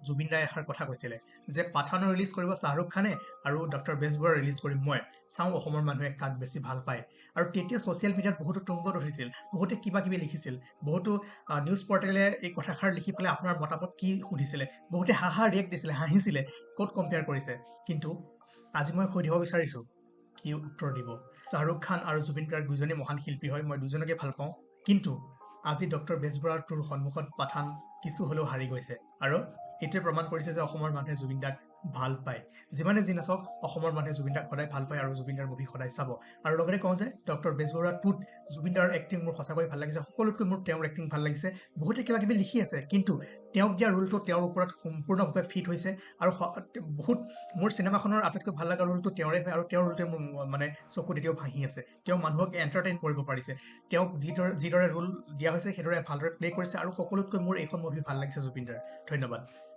জুবিন দাই এষাৰ কথা কৈছিলে যে পাঠানৰ ৰিলিজ কৰিব শ্বাহৰুখ খানে আৰু ডক্টৰ বেজবৰুৱা ৰিলিজ কৰিম মই, চাওঁ অসমৰ মানুহে কাক বেছি ভাল পায়। আৰু তেতিয়া ছ'চিয়েল মিডিয়াত বহুতো তুংগত উঠিছিল, বহুতে কিবা কিবি লিখিছিল, বহুতো নিউজ পৰ্টেলে এই কথাষাৰ লিখি পেলাই আপোনাৰ মতামত কি সুধিছিলে, বহুতে হাঁহা ৰিয়েক্ট দিছিলে, হাঁহিছিলে, ক'ত কম্পেয়াৰ কৰিছে। কিন্তু আজি মই সুধিব বিচাৰিছোঁ, কি উত্তৰ দিব? শ্বাহৰুখ খান আৰু জুবিন গাৰ্গ দুজনেই মহান শিল্পী হয়, মই দুজনকে ভাল পাওঁ। কিন্তু আজি ডক্টৰ বেজবৰুৱা টুৰ সন্মুখত পাঠান কিছু হ'লেও হাৰি গৈছে আৰু এইটোৱে প্ৰমাণ কৰিছে যে অসমৰ মানুহে জুবিন দাক ভাল পায়। যিমানে যি নাচাওক, অসমৰ মানুহে জুবিন দাক সদায় ভাল পায় আৰু জুবিন দাৰ মুভি সদায় চাব। আৰু লগতে কওঁ যে ডক্টৰ বেজবৰুৱা টুত জুবিন দাৰ এক্টিং মোৰ সঁচাকৈ ভাল লাগিছে, সকলোতকৈ মোৰ তেওঁৰ এক্টিং ভাল লাগিছে। বহুতে কিবা কিবি লিখি আছে, কিন্তু তেওঁক দিয়া ৰোলটো তেওঁৰ ওপৰত সম্পূৰ্ণভাৱে ফিট হৈছে আৰু বহুত মোৰ চিনেমাখনৰ আটাইতকৈ ভাল লগা ৰোলটো তেওঁৰে হয় আৰু তেওঁৰ ৰোলটোৱে মোৰ মানে চকুত এতিয়াও ভাঁহি আছে। তেওঁ মানুহক এণ্টাৰটেইন কৰিব পাৰিছে, তেওঁক যিদৰে ৰোল দিয়া হৈছে সেইদৰে ভালদৰে প্লে কৰিছে আৰু সকলোতকৈ মোৰ এইখন মুভি ভাল লাগিছে জুবিন দাৰ। ধন্যবাদ।